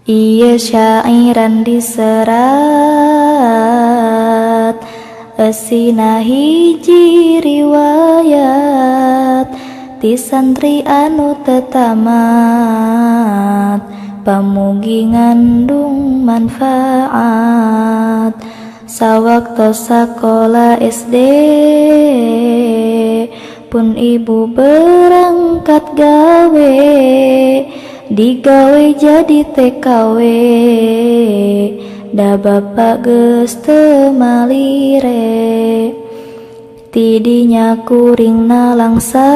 Ieu syairan diserat eusina hiji riwayat ti santri anu teu tamat, pamugi ngandung manfaat. Sawaktos sakola SD pun ibu berangkat gawe, digawe jadi TKW, da bapak geus teu malire. Tidinya kuring nalangsa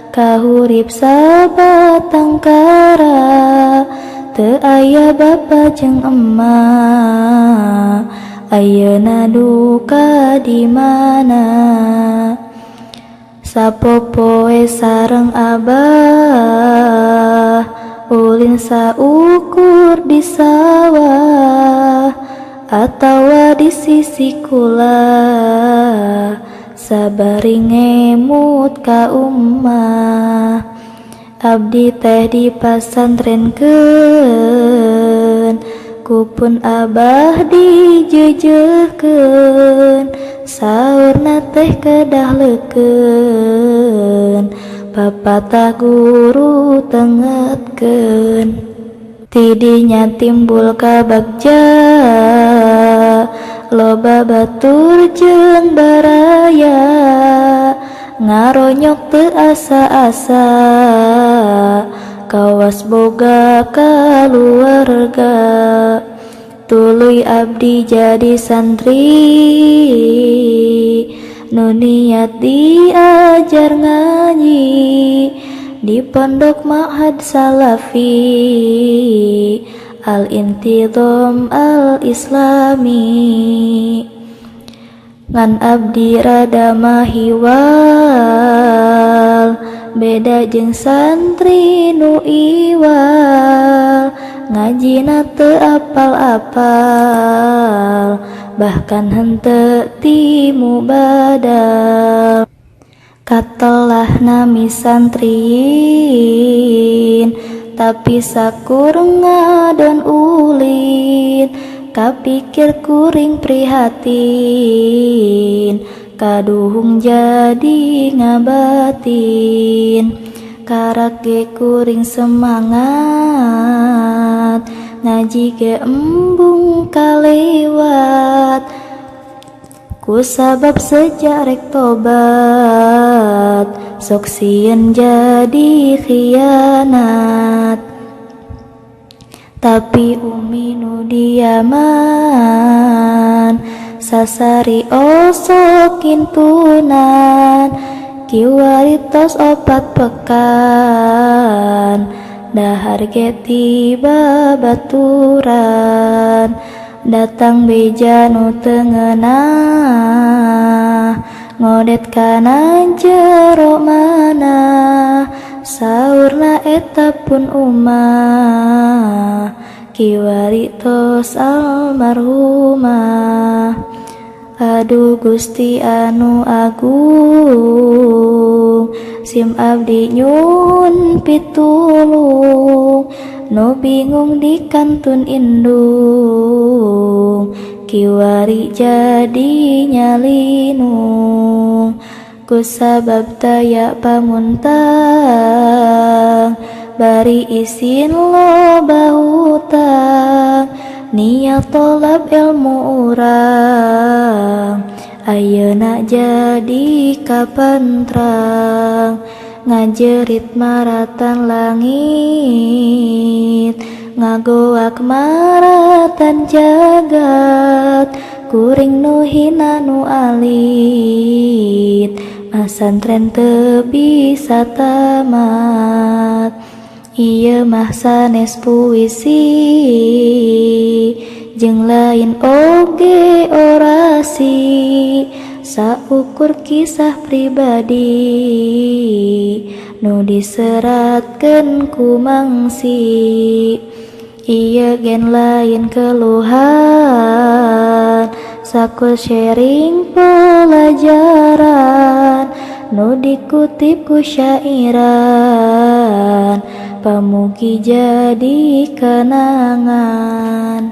kahurip sabatang kara, teu aya bapa jeung emak, ayeuna duka di mana. Sapopoe sareng abah ulin saukur di sawah atawa di sisi kula, sabari ngemut ka umah. Abdi teh dipasantrenkeun ku pun abah, dijeujeuhkeun, saurna teh kedah leukeun, papatah guru tengetkeun. Tidinya timbul kabagja, loba batur jeung baraya, ngaronyok teu asa-asa, kawas boga kaluarga. Tuluy abdi jadi santri nu niat diajar ngaji di pondok Ma'had Salafi Al Intidham Al Islami. Ngan abdi rada mahiwal, beda jeung santri nu iwal, ngajina teu apal-apal, bahkan henteu ti mubadal. Katelah nami santriin, tapi sakur ngadon ulin, kapikir kuring prihatin, kaduhung jadi ngabatin. Karak ge kuring semangat ngaji ge embung kalewat, ku sabab sejak rek tobat sok sieun jadi khianat. Tapi umi nu diaman sasari osok kintunan, kiwari tos 4 pekan dahar ge tiba baturan, datang beja nu teu ngeunah, ngodet kana jero manah, saurna eta pun umah kiwari tos almarhumah. Aduh Gusti anu agung, sim abdi nyuhun pitulung, nu bingung di kantun indung, kiwari jadi nyalinung. Ku sabab taya pamuntang, bari isin loba hutang, niat tolab ilmu urang ayeuna jadi kapentrang. Ngajerit maratan langit, ngagoak maratan jagat, kuring nu hina nu alit, masantren teu bisa tamat. Ieu mah sanes puisi jeung lain oge orasi, saukur kisah pribadi nu diseratkeun ku mangsi. Ieu gen lain keluhan, sakur sharing pelajaran nu dikutip ku syairan. Napa mugi jadi kenangan.